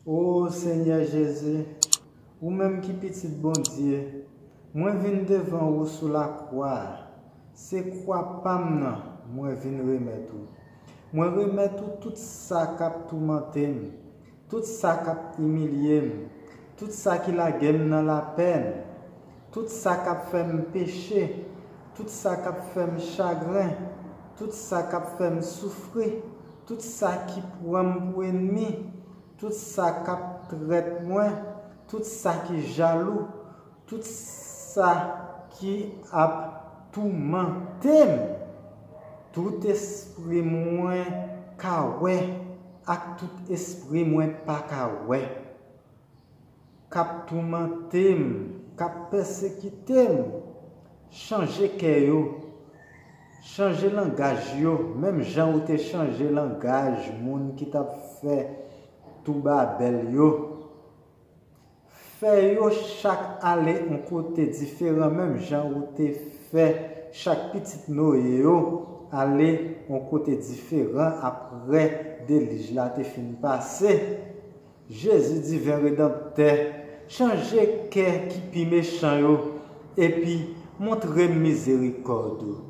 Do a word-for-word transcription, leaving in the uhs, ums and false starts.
O Senyè Jezi, ou menm ki Pitit Bondye, mwen vin devan ou sou lakwa a. Se kwa pa m nan mwen vin remèt ou. Mwen remèt ou tout sa k ap toumante m, tout sa k ap imilye m, tout sa ki lage m nan lapèn, tout sa k ap fè m peche, tout sa k ap fè m chagren, tout sa k ap fè m soufri, tout sa ki pran m pou ènmi, tout sa k ap trèt mwen, tout sa ki jalou, tout sa ki ap toumante m, tout espri mwen ka wè ak tout espri mwen pa ka wè, k ap toumante m, k ap pèsekite m, chanje kè yo, chanje langaj yo, menm jan ou te chanje langaj moun ki t ap fè toubabèl yo. Fè yo chak ale yon kote diferan, menm jan ou te fè chak pitit Noye yo ale yon kote diferan apre delij la te fin pase. Jezi, diven Redanptè, chanje kè ki pi mechan yo, epi montre m mizerikòd ou.